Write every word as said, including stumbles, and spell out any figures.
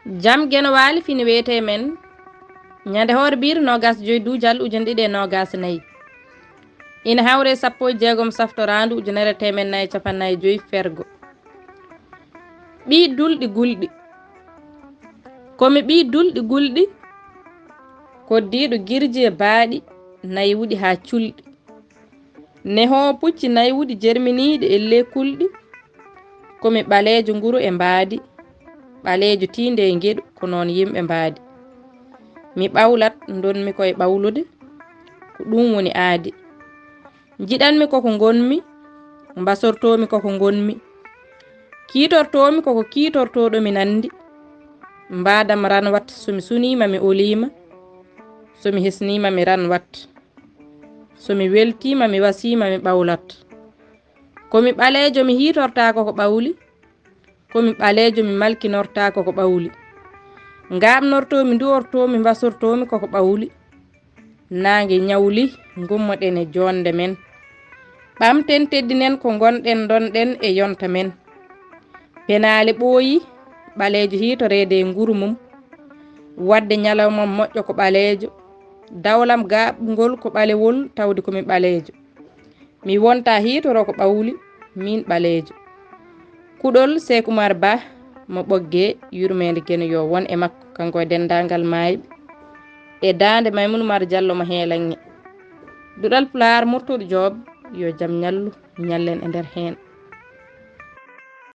Jam Geno Waali fini wiyetee men ñande hoore biir noogas joy duujal ujunere ɗiɗi e noogas nayi. Ina hawre sappo e jeegom saftoraandu ujunere teemen nayi capannayi joy fergo. Ɓii dulɗi gulɗi. Ko mi ɓii dulɗi gulɗi, koddiiɗo girji e baaɗi naywuɗi haa culɗi. Nehoo pucci naywuɗi jerminiiɗi e lekulɗi. Ko mi ɓaleejo nguru e mbaadi, ɓaleejo tiinde e ngeɗu, ko noon yimɓe mbaadi. Mi ɓawlat, ndonmi ko e ɓawlude, ko ɗum woni aadi. Njiɗanmi koko ngonmi, mbasortoomi koko ngonmi. Kiitortoomi koko kiitortooɗo mi nanndi. Mbaadam ranwat, so mi suniima mi oliima, so mi hisniima mi ranwat. So mi weltiima mi wasiima mi ɓawlat. Ko mi ɓaleejo mi hiitortaako ko ɓawli, ko mi ɓaleejo mi malkinortaako ko ɓawli. Ngaaɓnortoo mi nduwortoo mi mbasortoo mi koko ɓawli. Naange ñawli, ngummoɗen e joonde men. Ɓamten teddinen ko ngonɗen ndonɗen e yonta men. Penaale ɓooyi, ɓaleejo hiitoreede e nguru mum. Waɗde ñalawma moƴƴo ko ɓaleejo. Dawlam gaaɓngol ko ɓalewol tawde ko mi ɓaleejo. Mi wonta hiitoro ko ɓawli, miin ɓaleejo. Kuɗol Seek Umar Bah mo Ɓoggee, yurmeende Geno yo won e makko, kanko e denndaangal maayɓe. E daande Maymun Umar Jallo mo Heelanŋe. Duɗal Pulaar Murtuɗo Joob, yo jam ñallu, ñallen e nder heen.